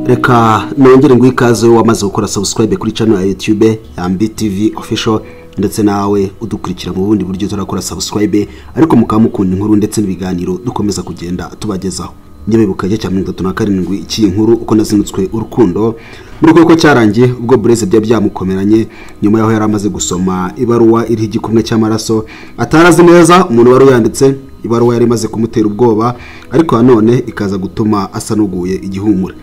Reka nongere ngo ikaze wamaze gukora subscribe kuri channel ya YouTube ya MBTV Official, ndetse nawe udukurikira mu bundi buryo turakora subscribe, ariko mukamukunda inkuru ndetse n'ibiganiro dukomeza kugenda tubagezaho. Nyabibuka igice cya 37 iki nkuru uko nazinutswe urukundo muri koko cyarangiye ubwo Blaise bya byamukomeranye nyuma yaho yaramaze gusoma ibaruwa iri igikumwe cy'amaraso atarazi neza umuntu wari yanditse. Ibaruwa yari imaze kumutera ubwoba, ariko nanone ikaza gutuma asa n'uguye igihumure.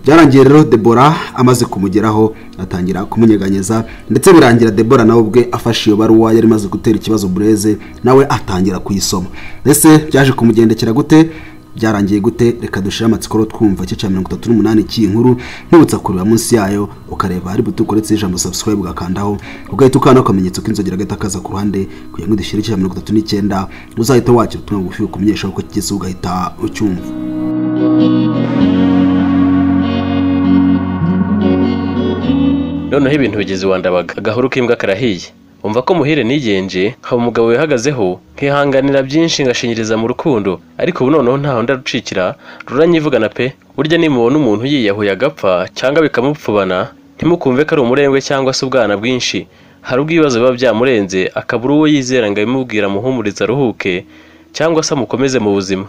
Byarangiye rero Deborah amaze kumugeraho atangira kumunyeganyeza, ndetse birangira Deborah nawe ubwe afashe iyo baruwa yari imaze gutera ikibazo Blaise, nawe atangira kuyisoma. Ese byaje kumugendekera gute? Byarangiye gute? Reka dushire amatsiko twumva cya 38 cy'iyi nkuru. Ntibutsa kureba munsi yayo ukareba hari butukoretse ijambo subscribe ugakandaho, ugahita ukanda akamenyetso k'inzogera gahita kaza ku ruhande kugira ngo dushyire cya 39 uzahita wakira ubutumwa bugufi bukumenyesha uko kigeze ugahita ucyumva. Noneho ibintu bigeze wandabaga agahuru k'imbwa karahiye. Umva ko muhire nigenje nkaba umugabo wihagazeho nkihanganira byinshi ngashinyiriza mu rukundo, ariko ubu noneho ntaho ndarucikira ruranyivugana pe. Burya nimubona umuntu yiyahuye agapfa cyangwa bikamupfubana, ntimukumve ko ari umurengwe cyangwa se ubwana bwinshi. Hari ubwo ibibazo biba byamurenze akabura uwo yizera ngo abimubwira amuhumurize aruhuke cyangwa se amukomeze mu buzima.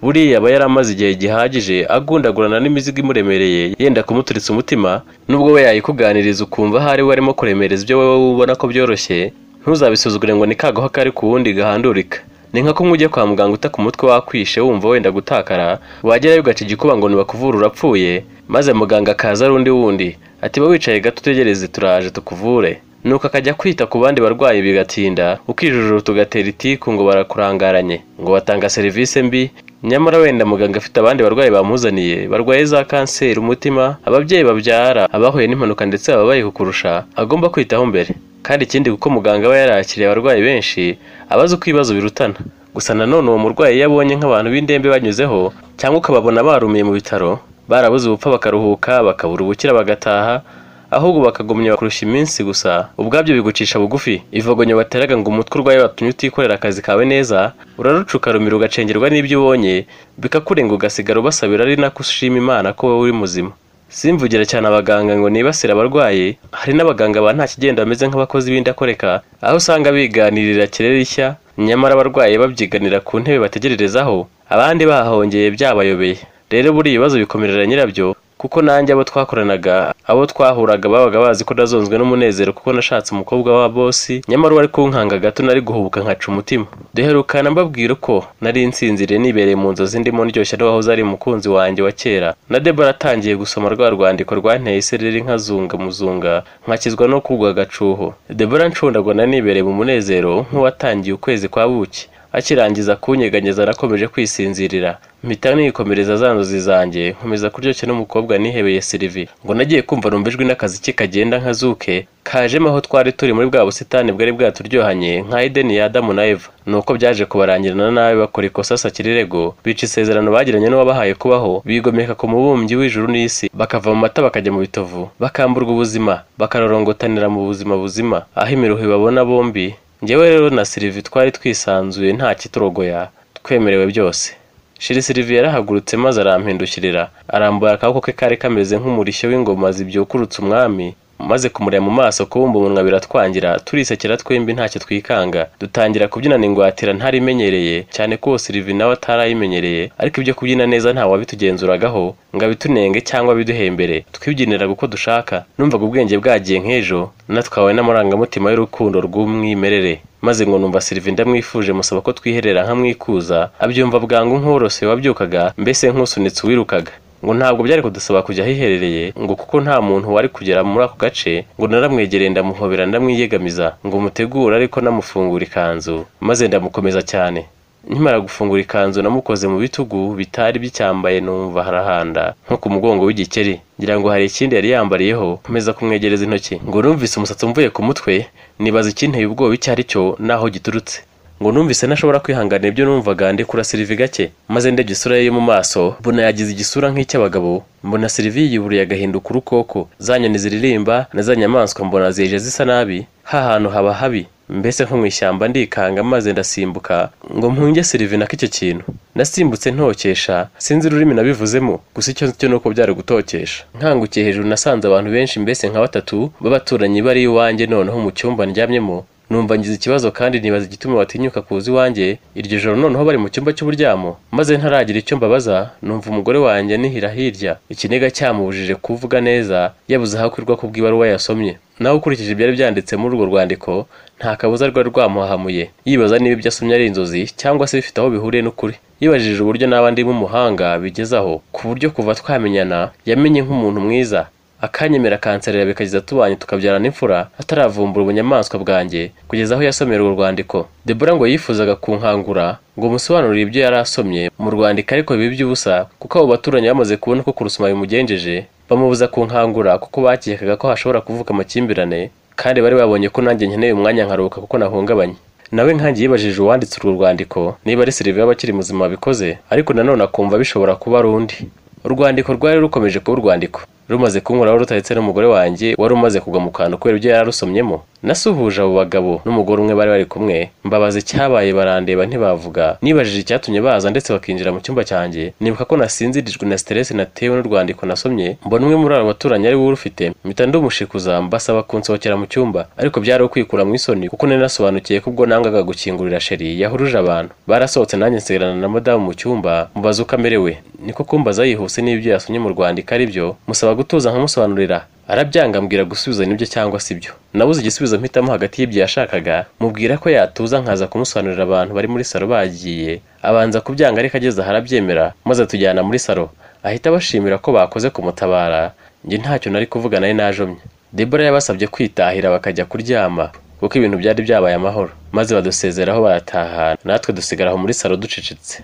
Buriya aba yaramaze igihe gihagije agundagurana n'imizigo imuremereye yenda kumuturitsa umutima, nubwo we yayikuganiriza ukumva ahari we arimo kuremereza ibyo wowe ubona ko byoroshye. Ntuzabisuzugure ngo ni kagaho kari ku wundi gahandurika. Ni nka kumwe ujya kwa muganga utaka umutwe wakwishe wumva wenda gutakara, wagerayo ugaca igikuba ngo nibakuvura urapfuye, maze muganga akaza ari undi wundi ati ba wicaye gato utegereze turaje tukuvure. Nuko akajya kwita ku bandi barwayi bigatinda, ukijujuta ugatera itiku ngo barakurangaranye, ngo batanga serivisi mbi. Nyamara wenda muganga afite abandi barwayi bamuzaniye barwaye za kanseri, umutima, ababyeyi babyara, abahuye n'impanuka ndetse ababaye kukurusha, agomba kwitaho mbere. Kandi ikindi kuko muganga aba yarakiriye abarwayi benshi, abazi uko ibibazo birutana. Gusa nanone uwo murwayi iyo abonye nk'abantu b'indembe banyuzeho cyangwa ukababona barumiye mu bitaro, barabuze ubupfa bakaruhuka, bakabura ubukira bagataha, ahubwo bakagumya kurusha iminsi gusa, ubwabyo bigucisha bugufi. Ivogonyo bateraga ngo umutwe urwaye watumye utikorera akazi kawe neza, urarucuka rumira ugacengerwa n'ibyo ubonye, bikakurenga ugasigara ubasabira ari nako ushima Imana ko wowe uri muzima. Simvugira cyane abaganga ngo nibasire abarwayi, hari n'abaganga ba nta kigenda bameze nk'abakozi b'indakoreka, aho usanga biganirira kirere ishya, nyamara abarwayi babyiganira ku ntebe bategererezaho, abandi bahahongeye byabayobeye. Rero buri ibibazo bikomerera nyirabyo, kuko nanjye abo twakoranaga, abo twahuraga babaga bazi ko nazonzwe n'umunezero kuko nashatse umukobwa wa bosi, nyamara uwari kunkanga gato nari guhubuka nkaca umutima. Duherukana mbabwira ko nari nsinziriye nibereye mu nzozi ndimo ndyoshya n'uwahoze ari umukunzi wanjye wa kera, na Deborah atangiye gusoma rwa rwandiko rwanteye isereri nkazunga muzunga nkakizwa no kugwa agacuho. Deborah ncundagwa nibereye mu munezero nk'uwatangiye ukwezi kwa buki. Akirangiza kunyeganyeza nakomeje kwisinzirira, mpita nikomereza za nzozi zanjye nkomeza kuryoshya n'umukobwa nihebeye Sylvie. Ngo nagiye kumva numva ijwi n'akaziki kagenda nkazuke kajemo aho twari turi muri bwa busitani bwari bwaturyohanye nka Edeni ya Adamu na Eva. Nuko byaje kubarangirana nabi bakora ikosa sakirirego, bica isezerano bagiranye n'uwabahaye kubaho, bigomeka ku mubumbyi w'ijuru n'isi, bakava mu mata bakajya mu bitovu, bakamburwa ubuzima, bakarorongotanira mu buzima buzima aho imiruho babona bombi. Njyewe rero na Sylvie twari twisanzuye nta kiturogoya, twemerewe byose. Shiri Sylvie yarahagurutse maze arampindukirira, arambura akaboko ke kari kameze nk'umurishyo w'ingoma zibyukurutse umwami, maze kumureba mu maso kubumba umunwa biratwangira, turisekera twembi ntacyo twikanga, dutangira kubyinana ingwatira ntarimenyereye, cyane ko Sylvie nawe atarayimenyereye, ariko ibyo kubyina neza nta wabitugenzuragaho ngo abitunenge cyangwa abiduhembere, twibyiniraga uko dushaka. Numvaga ubwenge bwagiye nk'ejo, natwawe n'amarangamutima y'urukundo rw'umwimerere. Maze ngo numva Sylvie ndamwifuje musaba ko twiherera nkamwikuza, abyumva bwangu nk'uworose wabyukaga, mbese nk'usunitse uwirukaga. Ngo ntabwo byari kudusaba kujya ahiherereye, ngo kuko nta muntu wari kugera muri ako gace. Ngo naramwegereye ndamuhobera ndamwiyegamiza, ngo mutegure ariko namufungura ikanzu, maze ndamukomeza cyane. Nkimara gufungura ikanzu namukoze mu bitugu bitari bicyambaye, numva harahanda nko ku mugongo w'igikeri, ngira ngo hari ikindi yari yambariyeho. Nkomeza kumwegereza intoki, ngo numvise umusatsi umvuye ku mutwe, nibaza ikinteye ubwoba icyo ari cyo n'aho giturutse. Ngo numvise ntashobora kwihanganira ibyo numvaga, ndekura Sylvie gake, maze ndebye isura ye mu maso mbona yagize igisura nk'icy'abagabo, mbona Sylvie yiburiye agahinduka urukoko, za nyoni ziririmba na za nyamaswa mbona zije zisa nabi, ha hantu haba habi. Mbese nko mu ishyamba ndikanga maze ndasimbuka ngo mpunge Sylvie nako icyo kintu. Nasimbutse ntokesha, sinzi ururimi nabivuzemo, gusa icyo nzi cyo nuko byari gutokesha. Nkangukiye hejuru nasanze abantu benshi mbese nka batatu b'abaturanyi bari iwanjye noneho mu cyumba ndyamyemo. Numva ngize ikibazo kandi nibaza igituma batinyuka kuza iwanjye iryo joro noneho bari mu cyumba cy'uburyamo. Maze ntaragira icyo mbabaza, numva umugore wanjye anihira hirya, ikiniga cyamubujije kuvuga neza, yabuze aho akwirwa kubw'ibaruwa yasomye. Nawe ukurikije ibyari byanditse muri urwo rwandiko, nta kabuza rwari rwamuhahamuye. Yibaza niba ibyo asomye ari inzozi cyangwa se bifite aho bihuriye n'ukuri. Yibajije uburyo naba ndimo umuhanga bigeze aho, ku buryo kuva twamenyana yamenye nk'umuntu mwiza, akanyemera akanserera bikageza tubanye tukabyarana imfura, ataravumbura ubunyamaswa bwanjye kugeza aho yasomera urwo rwandiko. Debora ngo yifuzaga kunkangura ngo musobanurire ibyo yari asomye mu rwandiko, ariko bibi by'ubusa kuko abo baturanyi bamaze kubona ko kurusoma bimugenjeje, bamubuza kunkangura kuko bakekaga ko hashobora kuvuka amakimbirane, kandi bari babonye ko nanjye nkeneye umwanya nkaruhuka kuko nahungabanye. Nawe nkanjye yibajije uwanditse urwo rwandiko niba ari Sylvie waba akiri muzima wabikoze, ariko nanone akumva bishobora kuba ari undi. Urwandiko rwari rukomeje kuba urwandiko, rumaze kunkoraho rutaretse n'umugore wanjye wari umaze kugwa mu kantu kubera ibyo yararusomyemo. Nasuhuje abo bagabo n'umugore umwe bari bari kumwe, mbabaza icyabaye barandeba ntibavuga. Nibajije icyatumye baza ndetse bakinjira mu cyumba cyanjye, nibuka ko nasinzirijwe na stress natewe n'urwandiko nasomye, mbona umwe muri abo baturanyi ari we urufite, mpita ndumushikuza mbasaba kunsohokera mu cyumba, ariko byari ukwikura mu isoni kuko nari nasobanukiye ko ubwo nangaga gukingurira sheri yahuruje abantu. Barasohotse nanjye nsigarana na madamu mu cyumba, mubaza uko amerewe, niko kumbaza yihuse n'ibyo yasomye mu rwandiko ari byo, musaba gutuza nkamusobanurira. Arabyanga ambwira gusubiza nibyo cyangwa sibyo. Nabuze igisubizo mpitamo hagati y'ibyo yashakaga, mubwira ko yatuza nkaza kumusobanurira abantu bari muri salo bagiye. Abanza kubyanga ariko ageze aho arabyemera, maze atujyana muri salo, ahita abashimira ko bakoze kumutabara. Njye ntacyo nari kuvuga nari najomye. Debora yabasabye kwitahira bakajya kuryama kuko ibintu byari byabaye amahoro, maze badusezeraho barataha, natwe dusigara aho muri salo ducecetse.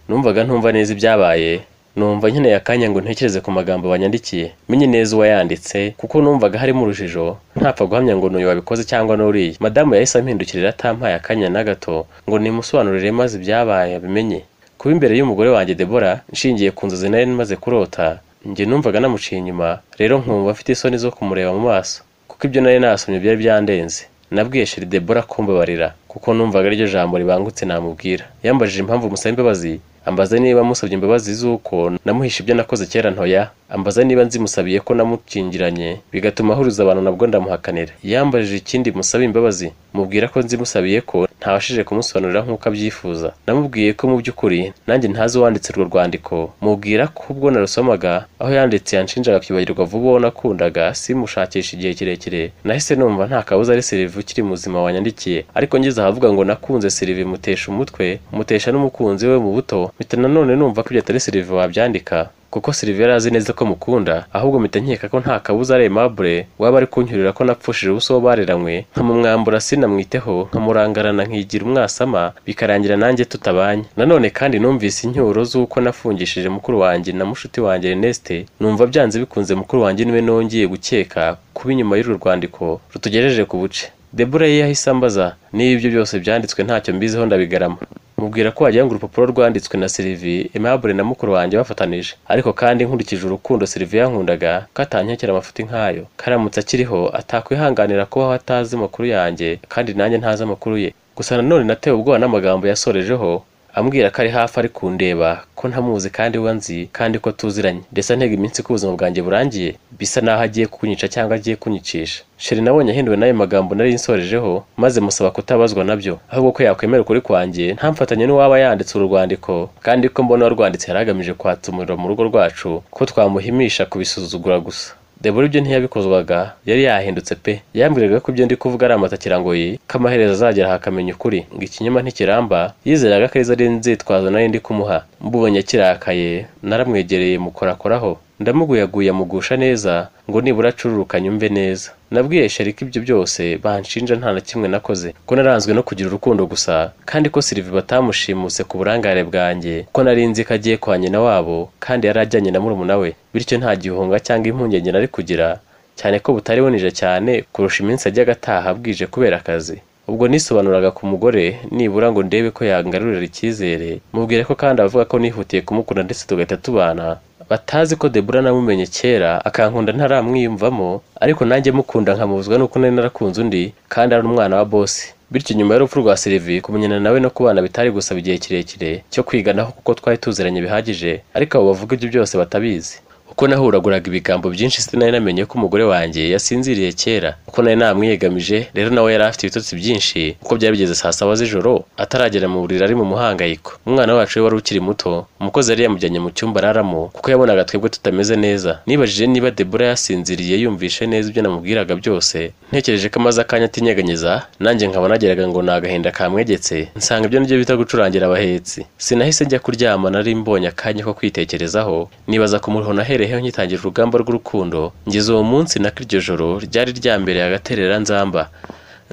Numvaga ntumva neza ibyabaye, numva nkeneye akanya ngo ntekereze ku magambo banyandikiye, menye neza uwayanditse, kuko numvaga harimo urujijo, ntapfa guhamya ngo n'uyu wabikoze cyangwa n'uriya. Madamu yahise ampindukirira atampaye akanya na gato ngo nimusobanurire maze ibyabaye abimenye. Kuba imbere y'umugore wanjye Debora, nshingiye ku nzozi nari maze kurota, njye numvaga namuciye inyuma, rero nkumva mfite isoni zo kumureba mu maso, kuko ibyo nari nasomye byari byandenze. Nabwiye sheri Debora kumbabarira, kuko numvaga ariryo jambo ribangutse namubwira. Yambajije impamvu musaba imbabazi, ambaza niba musabye imbabazi z'uko namuhishe ibyo nakoze kera ntoya, ambaza niba nzimusabiye ko namukingiranye bigatuma ahuruza abantu, nabwo ndamuhakanira. Yambajije ikindi musaba imbabazi, mubwira ko nzimusabiye ko ntabashije kumusobanurira nk'uko abyifuza. Namubwiye ko mu by'ukuri nanjye ntazi uwanditse urwo rwandiko, mubwira ko ubwo narusomaga aho yanditse yanshinjaga kwibagirwa vuba uwo nakundaga, simushakisha igihe kirekire. Nahise numva nta kabuza ari Sylvie ukiri muzima wanyandikiye, ariko ngeze ahavuga ngo nakunze Sylvie mutesha umutwe, mutesha n'umukunzi we mu buto, mpita nanone numva ko ibyo atari Sylvie wabyandika, kuko Sylvie yari azi neza ko mukunda, ahubwo mpita nkeka ko nta kabuza ari Aimable waba ari kuncyurira ko napfushije ubusa uwo bareranywe, nkamumwambura sinamwiteho, nkamurangarana nkigira umwasama, bikarangira nanjye tutabanye. Nanone kandi numvise incyuro z'uko nafungishije mukuru wanjye na mushuti wanjye Ernest, numva byanze bikunze mukuru wanjye niwe nongeye gukeka kuba inyuma y'uru rwandiko rutugejeje ku buce. Debora ye yahise ambaza niba ibyo byose byanditswe ntacyo mbiziho ndabigarama. Mubwira ko wagira ngo urupapuro rwanditswe na Sylvie, Aimable na mukuru wanjye bafatanije, ariko kandi nkurikije urukundo Sylvie yankundaga ko atankekera amafuti nkayo, karamutse akiriho atakwihanganira kubaho atazi amakuru yanjye kandi nanjye ntazi amakuru ye. Gusa nanone natewe ubwoba n'amagambo yasorejeho ambwira ko ari hafi ari kundeba, ko ntamuzi kandi we nzi kandi ko tuziranye, ndetse antega iminsi ko ubuzima bwanjye burangiye, bisa naho agiye kunyica cyangwa agiye kunyicisha. Sheri nabonye ahinduwe n'ayo magambo nari nsorejeho, maze musaba kutabazwa nabyo, ahubwo ko yakwemera ukuri kwanjye ntamfatanye n'uwaba yanditse uru rwandiko, kandi ko mbona warwanditse yari agamije kwatsa umuriro mu rugo rwacu, ko twamuhimisha kubisuzugura gusa. Debora ibyo ntiyabikozwaga, yari yahindutse pe. Yambwiraga ko ibyo ndi kuvuga ari amatakirangoyi, ko amaherezo azagera akamenya ukuri, ngo ikinyoma ntikiramba. Yizeraga ko ari inzitwazo nari ndi kumuha. Mbubonye akirakaye, naramwegereye mukorakoraho, ndamuguyaguya mugusha neza ngo nibura acururuka nyumve neza. Nabwiye Sheri ko ibyo byose banshinja nta na kimwe nakoze, ko naranzwe no kugira urukundo gusa, kandi ko Sylvie batamushimuse ku burangare bwanjye, ko nari nzi ko agiye kwa nyina wabo kandi yari ajyanye na murumuna we, bityo nta gihunga cyangwa impungenge nari kugira, cyane ko butari bunije cyane kurusha iminsi ajyaga ataha bwije kubera akazi. Ubwo nisobanuraga ku mugore nibura ngo ndebe ko yangarurira icyizere, mubwire ko kandi abavuga ko nihutiye kumukunda ndetse tugahita tubana, batazi ko Debora namumenye kera akankunda ntaramwiyumvamo, ariko nanjye mukunda nkamubuzwa nuko nari narakunze undi kandi ari umwana wa bosi. Bityo nyuma y'urupfu rwa Sylvie kumenyana nawe no kubana bitari gusaba igihe kirekire cyo kwiganaho kuko twari tuziranye bihagije, ariko abo bavuga ibyo byose batabizi. Uko nahuraguraga ibigambo byinshi sinari namenye ko umugore wanjye yasinziriye kera, kuko nari namwiyegamije. Rero nawe yari afite ibitotsi byinshi kuko byari bigeze saa 7 z'ijoro ataragera mu buriri ari mu muhangayiko. Umwana wacu we wari ukiri muto, umukozi yari yamujyanye mu cyumba araramo kuko yabonaga twebwe tutameze neza. Nibajije niba Deborah yasinziriye yumvishe neza ibyo namubwiraga byose. Ntekereje ko amaze akanya atinyeganyeza, nanjye nkaba nageraga ngo ni agahinda kamwegetse, nsanga ibyo nibyo bita gucurangira abahetsi. Sinahise njya kuryama, nari mbonye akanya ko kwitekerezaho, nibaza ku muruho nahereyeho ngitangira urugamba rw'urukundo. Ngeze uwo munsi nako iryo joro ryari ryambereye agaterera nzamba,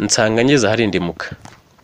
nsanga ngeze aharindimuka.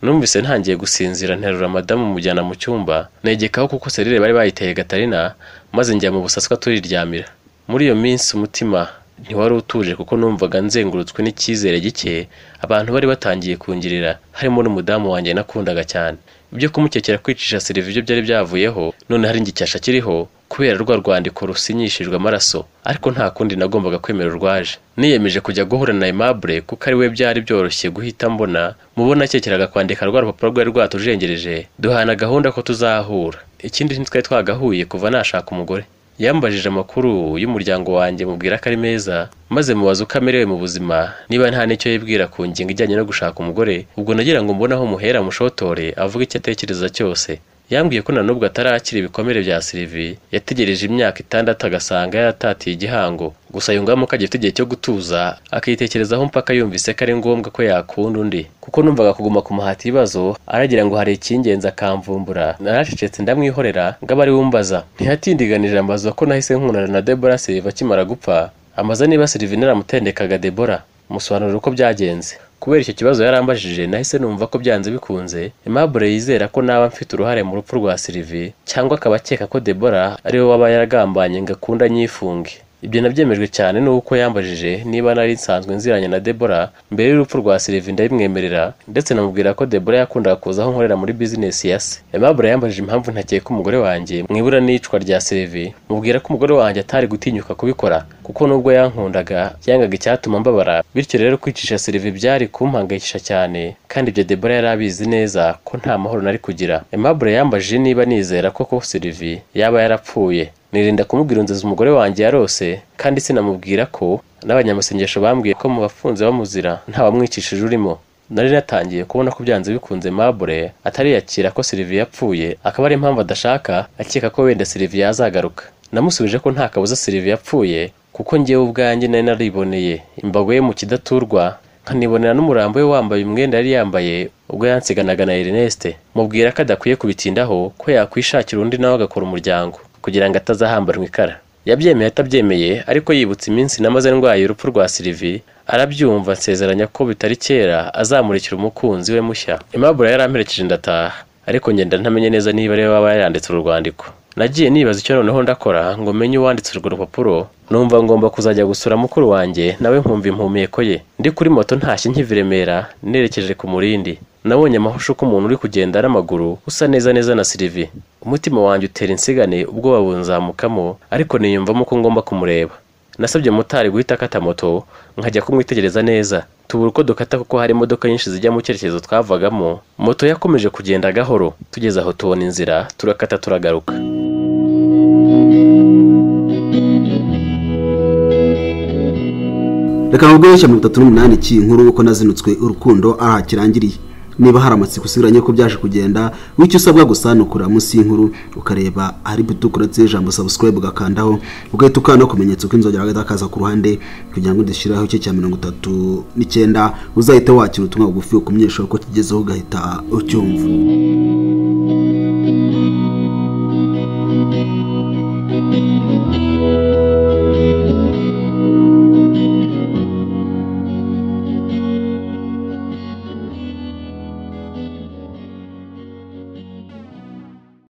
Numvise ntangiye gusinzira, nterura madamu mujyana mu cyumba, negekaho kuko serire bari bayiteye Gatarina, maze njya mu busaswa turiryamira. Muri iyo minsi umutima ntiwari utuje kuko numvaga nzengurutswe n'icyizere gike abantu bari batangiye kungirira, harimo n'umudamu wanjye nakundaga cyane. Ibyo kumukekera kwicisha Sylvie ibyo byari byavuyeho, none hari igicyasha kiriho kubera rwa rwandiko rusinyishijwe amaraso, ariko nta kundi nagombaga kwemera urwaje. Niyemeje kujya guhura na Aimable kuko ari we byari byoroshye guhita mbona mubona akekeraga kwandika rwa rupapuro rwari rwatujengereje, duhana gahunda ko tuzahura. Ikindi ntitwari twagahuye kuva nashaka umugore. Yambajije amakuru y'umuryango wanjye mubwira ko ari meza, maze mubaza uko amerewe mu buzima, niba nta n'icyo yibwira ku ngingo ijyanye no gushaka umugore. Ubwo nagira ngo mbone aho muhera mushotore avuga icyo atekereza cyose. Yambwiye ko na nubwo atarakira ibikomere bya Sylvie, yategereje imyaka 6 agasanga yaratatiye igihango. Gusa yungamo ko agifite igihe cyo gutuza akitekerezaho mpaka yumvise ko ari ngombwa ko yakunda undi, kuko numvaga kuguma kumuhata ibibazo aragira ngo hari icyingenzi akamvumbura. Naracecetse ndamwihorera ngo abe ari wumbaza. Ntiyatindiganije ambaza ko nahise nkundana na Deborah Sylvie akimara gupfa, ambaza niba Sylvie naramutendekaga Deborah, musobanurira uko byagenze. Kubera icyo kibazo yarambajije, nahise numva ko byanze bikunze Aimable yizera ko naba mfite uruhare mu rupfu rwa Sylvie, cyangwa akaba akeka ko Deborah ariwe waba yaragambanye ngo akunda nyifunge. Ibyo nabyemejwe cyane n'uko yambajije niba nari nsanzwe nziranye na Deborah mbere y'urupfu rwa Sylvie, ndabimwemerera, ndetse namubwira ko Deborah yakundaga kuza aho nkorera muri business ya se. Aimable yambajije impamvu ntakeka umugore wanjye mu ibura n'icwa rya Sylvie, mubwira ko umugore wanjye atari gutinyuka kubikora kuko nubwo yankundaga yangaga icyatuma mbabara, bityo rero kwicisha Sylvie byari kumpangayikisha cyane, kandi ibyo Deborah yari abizi neza ko nta mahoro nari kugira. Aimable yambajije niba nizera koko Sylvie yaba yarapfuye. Nirinda kumubwira inzozi umugore wanjye yarose, kandi sinamubwira ko n'abanyamasengesho bambwiye ko mu bafunze bamuzira nta wamwicishije urimo. Nari natangiye kubona ko byanze bikunze Aimable atariyakira ko Sylvie yapfuye, akaba ari impamvu adashaka, akeka ko wenda Sylvie yazagaruka. Namusubije ko nta kabuza Sylvie yapfuye, kuko njyewe ubwanjye nari nariboneye imbago ye mu kidaturwa, nkanibonera n'umurambo we wambaye umwenda yari yambaye ubwo yansiganaga na Ernest. Mubwira ko adakwiye kubitindaho, ko yakwishakira undi nawe agakora umuryango kugira ngo atazahambarwa ikara. Yabyemeye atabyemeye, ariko yibutse iminsi namaze ndwaye urupfu rwa Sylvie arabyumva, nsezeranya ko bitari kera azamurikira umukunzi we mushya. Aimable yaramperekeje ndataha, ariko ngenda ntamenye neza niba ariwe waba yaranditse uru rwandiko. Nagiye nibaza icyo noneho ndakora ngo menye uwanditse urwo rupapuro, numva ngomba kuzajya gusura mukuru wanjye nawe nkumva impumeko ye. Ndi kuri moto ntashye nkiva i Remera nerekeje ku Murindi, nabonye amahusho ko umuntu uri kugenda n'amaguru usa neza neza na Sylvie. Umutima wanjye utera insigane ubwoba bunzamukamo, ariko niyumvamo ko ngomba kumureba. Nasabye motari guhita akata moto nkajya kumwitegereza neza. Tubura uko dukata kuko hari imodoka nyinshi zijya mu cyerekezo twavagamo. Moto yakomeje kugenda gahoro, tugeze aho tubona inzira turakata turagaruka. Reka nkubwire 38 cy'inkuru uko nazinutswe urukundo aha kirangiriye. Niba hari amatsiko usigaranye ko byaje kugenda, wicyo usabwa gusa ni ukureba munsi y'inkuru ukareba ahari buto kuratse ijambo subscribe ugakandaho, ugahita ukanda kumenyetso k'inzogera hagati ku ruhande kugira ngo dushyiraho icyo cya 39 uzahita wakira ubutumwa bugufi ukumenyesha ko kigezeho ugahita ucyumva.